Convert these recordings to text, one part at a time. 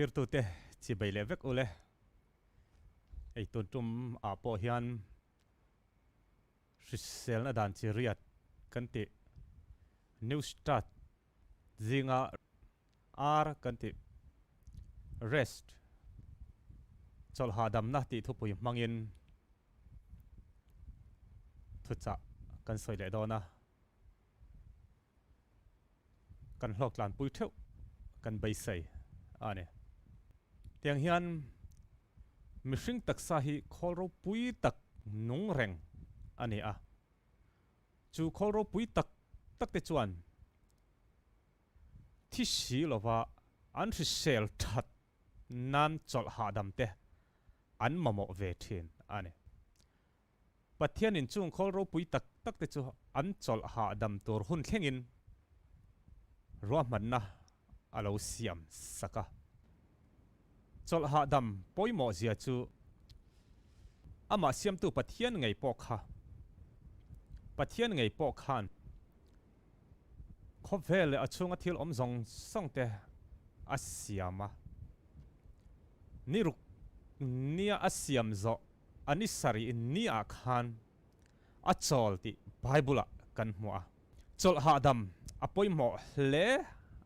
Thlirtute chibei leh vek ule. Ei tun tum ah pawh hian hriselna dan chi riat kan tih New Start zinga R kan tih Rest chawlh hahdamna tih thupui hmangin thuchah kan sawi leh dawn a. Kan hlawk tlanpui theuh kan beisei a ni. Tiang hian mihring taksa hi khawl ropui tak nung reng a ni a. Chu khawl ropui tak tak te chuan thi si lova an hrisel that nan chawlh hahdam te an mamawh ve thin a ni. Pathianin chung khawl ropui tak tak te chu an chawlh hahdam tur hun thlengin ruahmanna a lo siam sak a. Chawlh hahdam pawimawh zia chu amah siamtu Pathian ngei pawh kha Pathian ngei pawh khan khawvel leh a chhunga thil awm zawng zawng te a siam a. Ni ruk nia a siam zawh A ni sarih ni ah khan a chawl tih Bible ah kan hmu a. Chawlh hahdam a pawimawh hle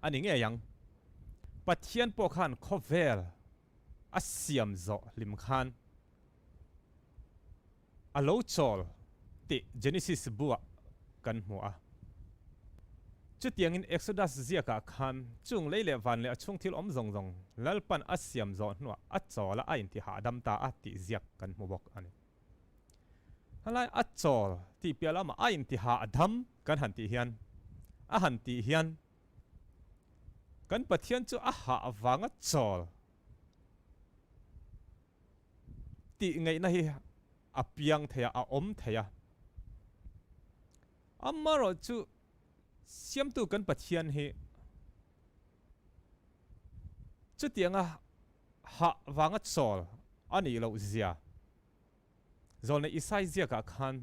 a ni ngei ang. Pathian pawh khan khawvel a siam zawh hlim khan a lo chawl tih Genesis bu ah kan hmu a. Chutiangin Exodus ziakah khan chung lei leh van leh a chhung thil awm zawng zawng Lalpan a siam zawh hnuah a chawl a, a inti hahdam ta a tih ziak kan hmu bawk a ni. Helai a chawl tih piah lamah a inti hahdam kan han tih hian a han tih hian kan Pathian chu a hah vanga chawl tih ngaihna hi a piang thei a, a awm thei a. Amaherawh chu Siamtu kan Pathian hi chutianga hah vanga chawl a nih loh zia Zawlnei Isai ziakah khan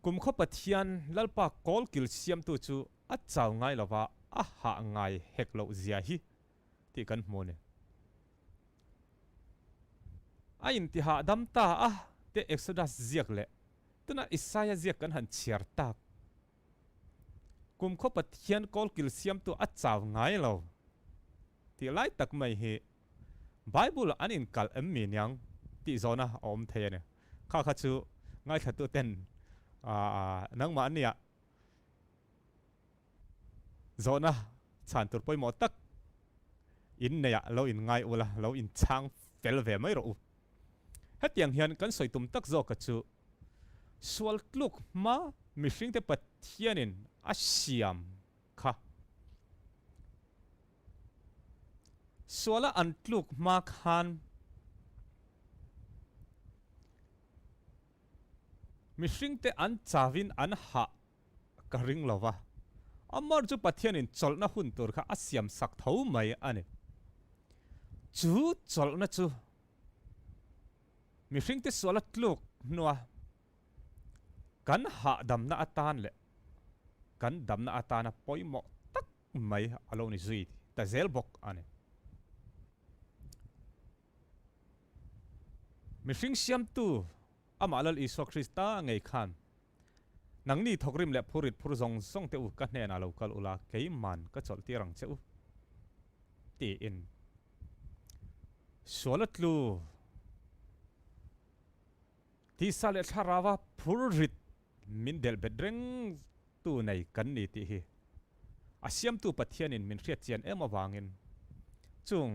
Kumkhaw Pathian Lalpa kawlkil siamtu chu a chau ngai lova a hah ngai hek loh zia hi tih kan hmu a ni. A intihahdam ta a te Exodus ziak leh tuna Isaiah ziak kan han chhiar tak. Kumkhaw Pathian kawlkil siamtu a chau ngai lo tih lai tak mai hi Bible an inkalh em mi niang tih zawhna a awm thei a ni. Kha kha chu ngaithlatu ten nangmah ania Zawhna chhan tur pawimawh tak in neiah lo in ngai ula, lo in chhang fel ve mai rawh u. Hetiang hian kan sawi tum tak zawka chu sual tluk hma mihringte Pathianin a siam kha. Suala an tluk hma khan mihringte an chauin an hah Ka ring lo va, Amar chu Pathianin chawlhna hun tur kha a siam sak tho mai a ni. Chu chawlhna chu mihringte suala tluk hnua kan hahdamna atan leh kan damna atana pawimawh tak mai a lo ni zui ta zel bawk a ni. Mihring siamtu amah Lal Isua Krista ngei khan Nangni thawkrim leh phurit phur zawng zawng te u ka hnenah lo kal ula, keiman ka chawlh tir ang che u, tiin sual a tlu. Tisa leh thlarau a phurrit min delh bet reng tu nei kan ni tih hi a siamtu Pathianin min hriat chian em avangin chung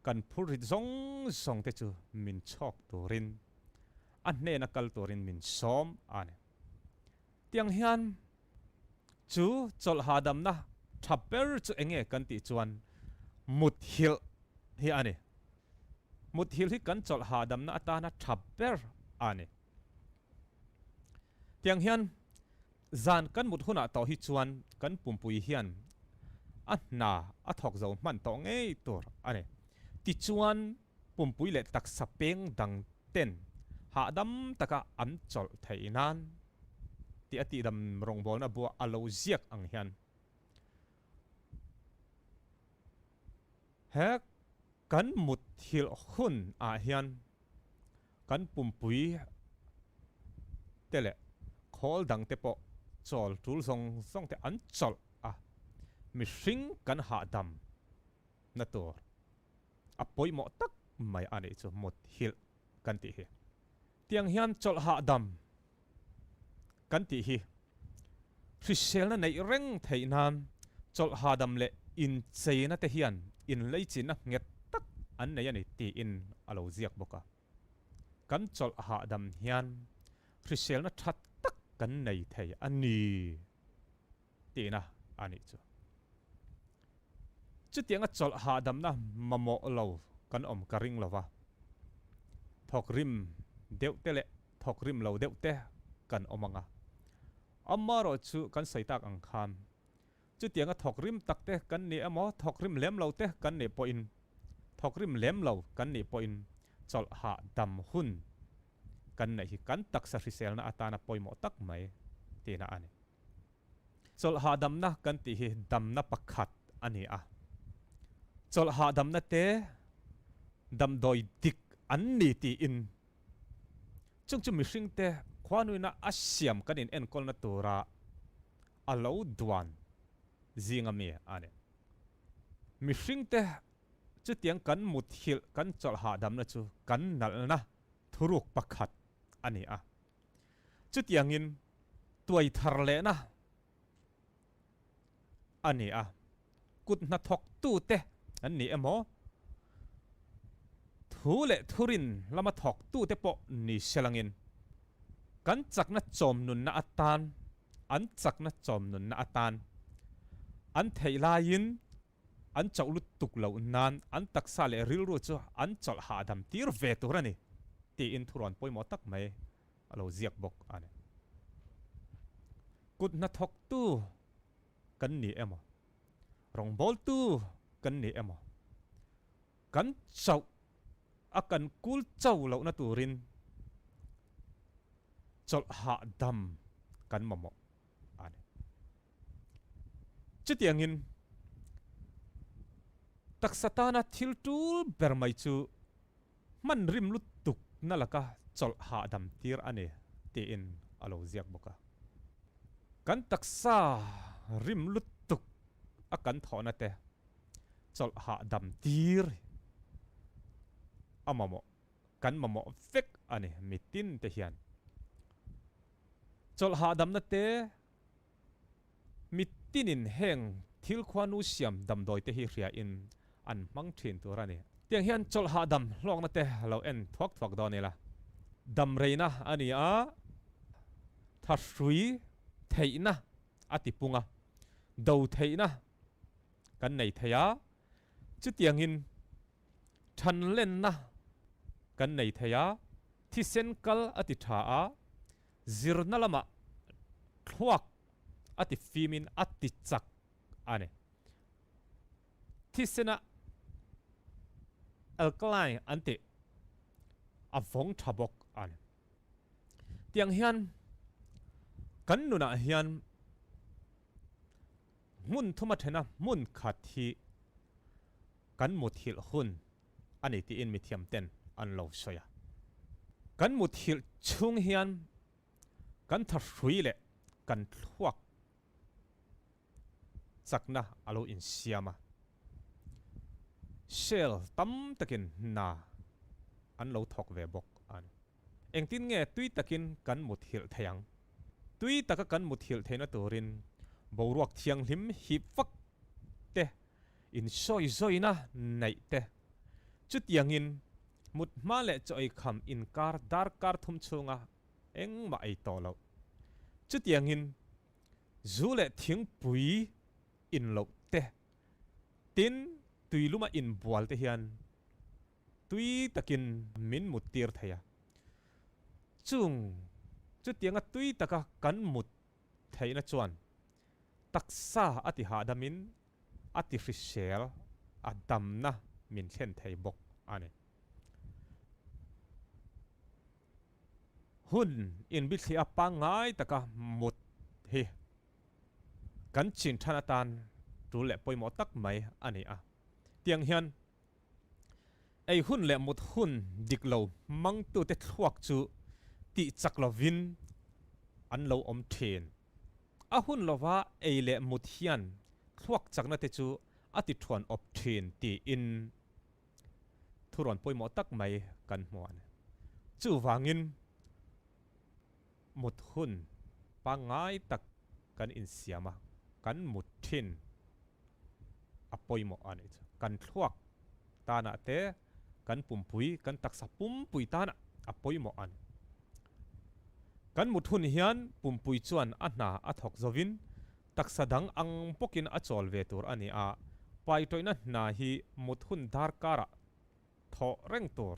kan phurrit zawng zawng te chu min chhawk turin a hnena kal turin min sawm a ni. Tiang hian chu chawlh hahdamna tha ber chu enge kan tih chuan muthilh hi a ni. Muthilh hi kan chawlh hahdamna atana tha ber a ni. Tiang hian zan kan mut hunah tawh hi chuan kan pumpui hian a hna a thawk zo hman tawh ngei tur a ni. Tichuan pumpui leh taksa peng dang ten hahdam taka an chawlh theih nan tih a tihdam rawngbawlna buah a lo ziak ang hian. He kan muthilh hun ah hian kan pumpui te leh khawl dang te pawh chawl tul zawng zawng te an chawlh a, mihring kan hahdam na tur a pawimawh tak mai a nih chu muthilh kan tih hi. Tiang hian chawlh hahdam kan tih hi hriselna neih reng theih nan chawlh hahdam leh incheina te hian inleichinna nghet tak an nei a ni tiin a lo ziak bawk a. Kan chawlh hahdam hian hriselna tha tak kan nei thei a ni tihna a nih chu. Chutianga chawlh hahdamna mamawh lo kan awm ka ring lo va, thawk rim deuh te leh thawk rim lo deuh te kan awm ang a. Amaherawh chu kan sawi tak ang khan chutianga thawk rim tak te kan nih emaw thawk rim lem lo te kan nih pawhin thawk rim lem lo kan nih pawhin chawlh hahdam hun kan neih hi kan taksa hriselna atana pawimawh tak mai tihna a ni. Chawlh hahdamna kan tih hi damna pakhat a ni a. Chawlh hahdamna te damdawi dik an ni tiin chung chu mihringte khuanuina a siam kan in enkawlna tura a lo duan zinga mi a ni. Mihringte chutiang kan muthilh kan chawlh hahdamna chu kan nalhna thuruk pakhat a ni a. Chutiangin tuai thar lehna a ni a, kut hnathawktute an ni emaw, thu leh thurin lama thawktute pawh ni selangin kan chakna chawmnunna atan, an chakna chawmnunna atan an theih laiin an chauh lutuk loh nan an taksa leh rilru chu an chawlh hahdam tir ve tur a ni, tiin thurawn pawimawh tak mai a lo ziak bawk a ni. Kut hnathawktu kan ni emaw, rawngbawltu kan ni emaw, kan chauh a kan kul cho lohna turin chawlh hahdam kan mamawh a ni. Chutiangin taksa tana thil tul ber mai chu hman rim lutuk na laka chawlh hahdam tir a ni tiin a lo ziak bawk a. Kan taksa rim lutuk a kan thawhna te chawlh hahdam tir a mamawh kan mamawh vek a ni mitin te hian. Chawlh hahdamna te Mitinin heng thil khuanu siam damdawi te hi hria in an hmang thin tur a ni. Tiang hian chawlh hahdam hlawkna te lo en thuak thuak dawn ila. Dam reina a ni a, thahrui theihna a ti pung a, do theihna kan nei thei a, chutiangin thanlenna kan nei thei a, thisen kal a ti tha a, Zirna lamah thluak a ti fimin a ti chak a ni. Thisena alkaline an tih a vawng tha bawk a ni. Tiang hian kan nunah hian hmun thuma thena hmun khat hi kan muthilh hun a ni tiin mithiam ten an lo sawi a. Kan muthilh chhung hian kan thahrui leh kan thluak chakna a lo insiam a. Cell tam takin hna an lo thawk ve bawk a ni. Engtin nge tui takin kan muthilh thei ang? Tui taka kan muthilh theihna turin boruak thianghlim hip vak te Insawi zawina neih te. Chutiangin, mut hma leh chaw ei kham inkar darkar thum chhunga engmah ei tawh loh. Chutiangin, zu leh thingpui in loh te, tin tuiluma inbual te hian tui takin min mut tir thei a. Chung chutianga tui taka kan mut theihna chuan taksa a ti hahdamin a ti hrisel a damna min thlen thei bawk a ni. Hun inbithliah pangngai taka mut hi kan chin than atan tul leh pawimawh tak mai a ni a. Tiang hian. Ei hun leh mut hun dik lo hmangtute thluak chu tih chak lovin an lo awm thin. A hun lova ei leh mut hian thluak chakna te chu a ti thuan awp thin tiin thurawn pawimawh tak mai kan hmu a ni. Chuvangin mut hun pangngai tak kan insiam a, kan mut thin a pawimawh a nih chu. Kan thluak tanah te, kan pumpui, kan taksa pumpui tanah a pawimawh a ni. Kan mut hun hian pumpui chuan a hna a thawk zovin taksa dang ang bawkin a chawl ve tur a ni a, paitawihna hna hi mut hun darkarah thawh reng tur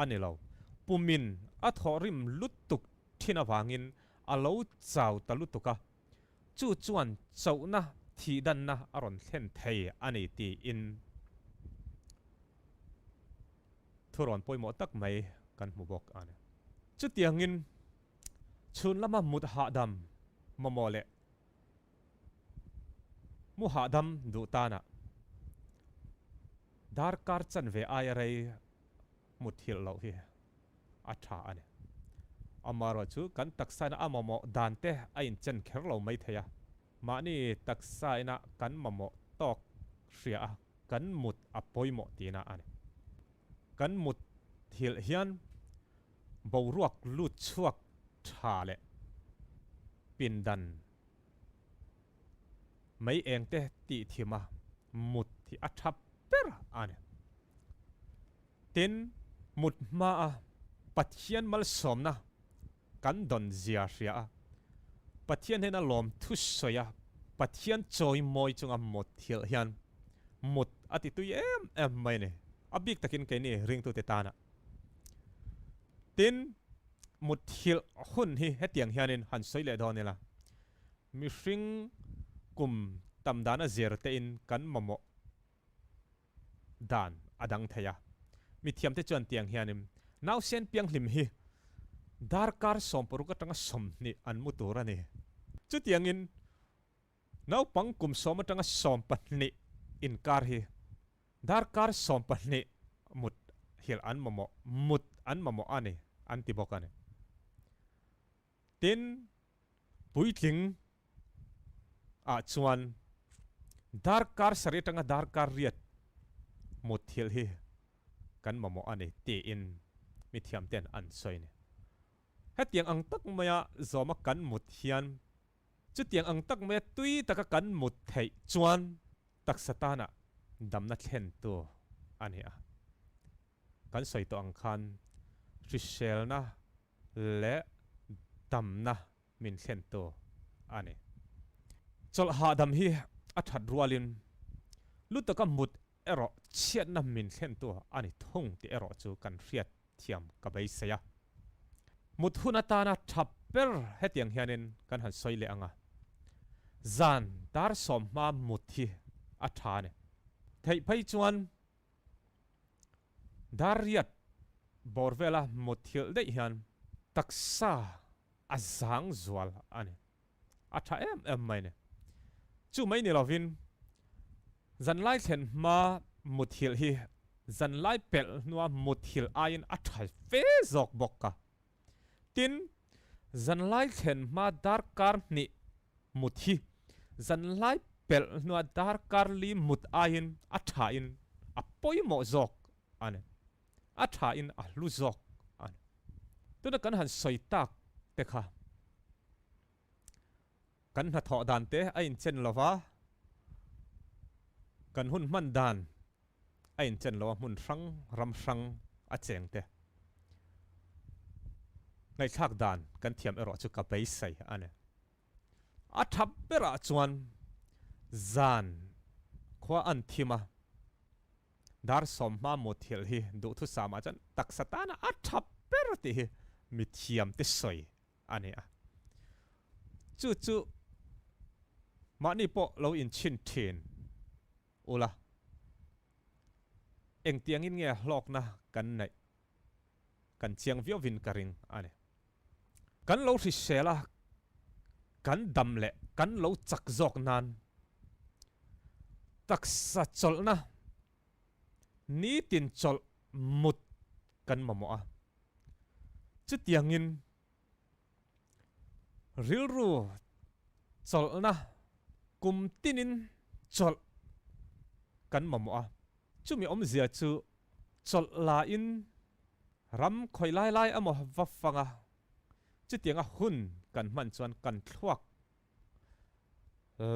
a ni lo. Pumin a thawh rim lutuk thin avangin a lo chau ta lutuk a, chu chuan chauhna thihdanna a rawn thlen thei a ni tiin thurawn pawimawh tak mai kan hmu bawk a ni. Chutiangin chhun lama mut hahdam mamawh leh mu hahdam duh tanah darkar chanve aia rei muthilh loh hi a tha a ni. Amaherawhchu kan taksaina a mamawh dan te a inchen kher lo mai thei a, mahni taksaina kan mamawh tawk hria a kan mut a pawimawh tihna a ni. Kan mut thilh hian boruak lut chhuak tha leh pindan mai eng te tih thim a mut hi a tha ber a ni. Tin, mut hmaa Pathian malsawmna kan dawn zia hria a, Pathian hnena lawm thu sawi a, Pathian chawi mawi chunga mut thilh hian mut a ti tui em em mai a ni, a bik takin keini ringtute tana. Tin, mut thilh hun hi hetiang hianin han sawi leh dawn ila, mihring kum tam dana zir tein kan mamawh dan a dang thei a. Mithiamte chuan tiang hianin nausen pianghlim hi darkar 60 atanga 20 an mu tur a ni. Chutiangin naupang kum 10 atanga 12 inkar hi darkar 12 mut hilh an mamawh, mut an mamawh a ni an ti bawk a ni. Tin, puitling ah chuan darkar sarih atanga darkar riat mutthilh hi kan mamawh a ni tiin mithiam ten an sawi a ni. Hetiang ang tak maia zawma kan mut hian chutiang ang tak maia tui taka kan mut theih chuan taksa tana damna thlentu a ni a. Kan sawi tawh ang khan hriselna leh damna min thlentu a ni. Chawlh hahdam hi a that rualin lu taka mut erawh chhiatna min thlentu a ni thung tih erawh chu kan hriat thiam ka beisei a. Mut hun atana tha ber hetiang hianin kan han sawi leh ang a, zan dar sawmhma mut hi a tha a ni. Theih phei chuan Dar riat bawr vela muthilh daih hian taksa a zang zual a ni. A tha em em mai ni. Chu mai ni lovin zanlai thlen hma muthilh hi zanlai pelh hnua muthilh aiin a tha fe zawk bawk a. Tin, zanlai thlen hma darkar hnih mut hi zanlai pelh hnua darkar li mut aiin a thain a pawimawh zawk a ni. A thain a hlu zawk a ni. Tuna kan han sawi tak te kha kan hnathawh dan te a inchen lo va, kan hun hman dan a inchen lo a, hmun hrang ram hrang a cheng te ngaihthlak dan kan thiam erawh chu ka beisei a ni. A tha berah chuan zan khua an thim a, dar sawmhma muthilh hi duhthusam ah chuan taksa tana a tha ber tih hi mithiam te sawi a ni a. Chu chu mahni pawh lo inchhin thin ula, engtiangin nge hlawkna kan neih kan chiang viauvin ka ring a ni. Kan lo hrisel a, kan dam leh kan lo chak zawk nan taksa chawlhna. Nitin chawlh mut kan mamawh a. Chutiangin rilru chawlhna kum tinin chawlh kan mamawh a. Chumi awmzia chu chawlh lain ram khawi lai lai emaw va fang a, chutianga hun kan hman chuan kan thluak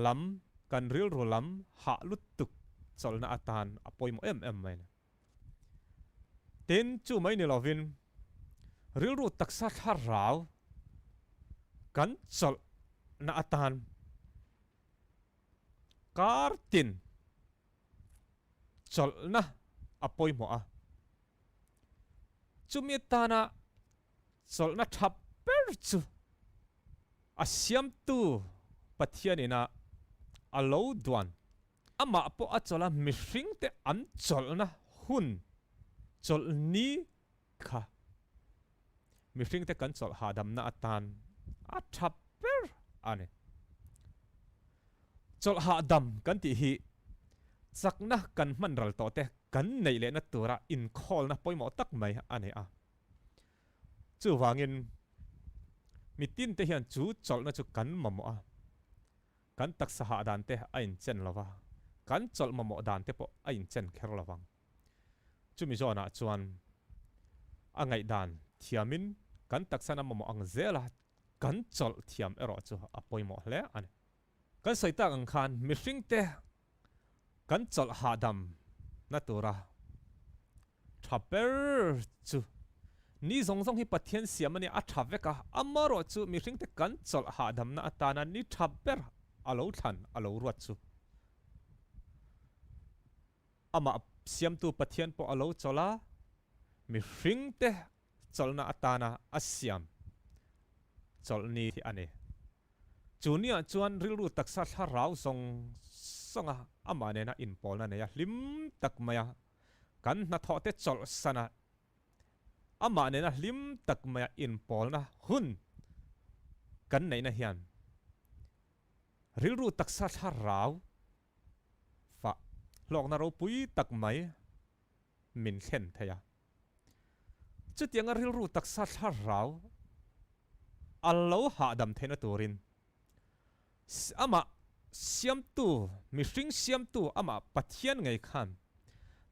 lam, kan rilru lam hah lutuk chawlhna atan a pawimawh em em mai a ni. Tin, chu mai ni lovin rilru taksa thlarau kan chawlhna atan kar tin chawlhna a pawimawh a. Chumi atana chawlhna tha ber chu a siamtu Pathian ina a lo duan. Amah pawh a chawlh a, mihringte an chawlhna hun chawlhni kha mihringte kan chawlh hahdamna atan a tha ber a ni. Chawlh hahdam kan tih hi chakna kan hman ral tawh te kan neih lehna tura inkhawlna pawimawh tak mai a ni a. Chuvangin mitinte hian chu chawlhna chu kan mamawh a. Kan taksa hah dan te a inchen lo va, kan chawlh mamawh dan te pawh a inchen kher lo vang. Chumi zawnah chuan a ngaihdan thiamin kan taksan a mamawh ang zela kan chawlh thiam erawh chu a pawimawh hle a ni. Kan sawi tak ang khan mihringte kan chawlh hahdam na tura tha ber chu ni zawng zawng hi Pathian siam a nia, a tha vek a, amarawh chu mihringte kan chawlh hahdamna atana ni tha ber a lo thlan a lo ruat chu amah siamtu Pathian pawh a lo chawlh a, mihringte chawlhna atana a siam chawlh ni hi a ni. Chu niah chuan rilru taksa thlarau zawng zawnga amah nena inpawlna neia hlim tak maia kan hnathawhte chawlhsana amah nena hlim tak maia inpawlna hun kan neihna hian rilru taksa thlarau fah hlawkna ropui tak mai min thlen thei a. Chutianga rilru taksa thlarau a lo hahdam theihna turin amah siamtu, mihring siamtu amah Pathian ngei khan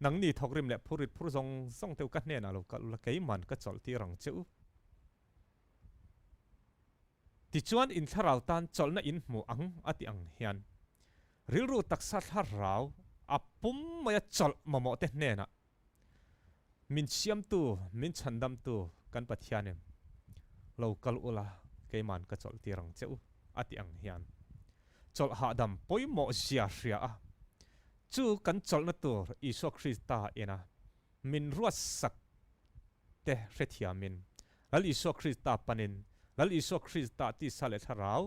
nangni thawkrim leh phurit phur zawng zawng te u ka hnenah lo kalh ula keiman ka chawlh tir ang che u. Tichuan in thlarau tan chawlhna in hmu ang a ti ang hian rilru taksa thlarau a pum maia chawlh mamawh te hnenah Min siamtu, min chhandamtu kan Pathianin lo kal ula keiman ka chawlh tir ang che u a ti ang hian chawlh hahdam pawimawh zia hria a, chu kan chawlhna tur Isua Krista ina min ruatsak te hrethiamin Lal Isua Krista panin Lal Isua Krista tisa leh thlarau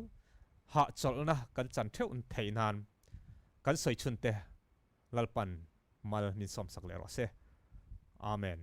hahchawlhna kan chan theuh theih nan kan sawi chhun te Lalpan mal min sawmsak leh rawh se. Amen.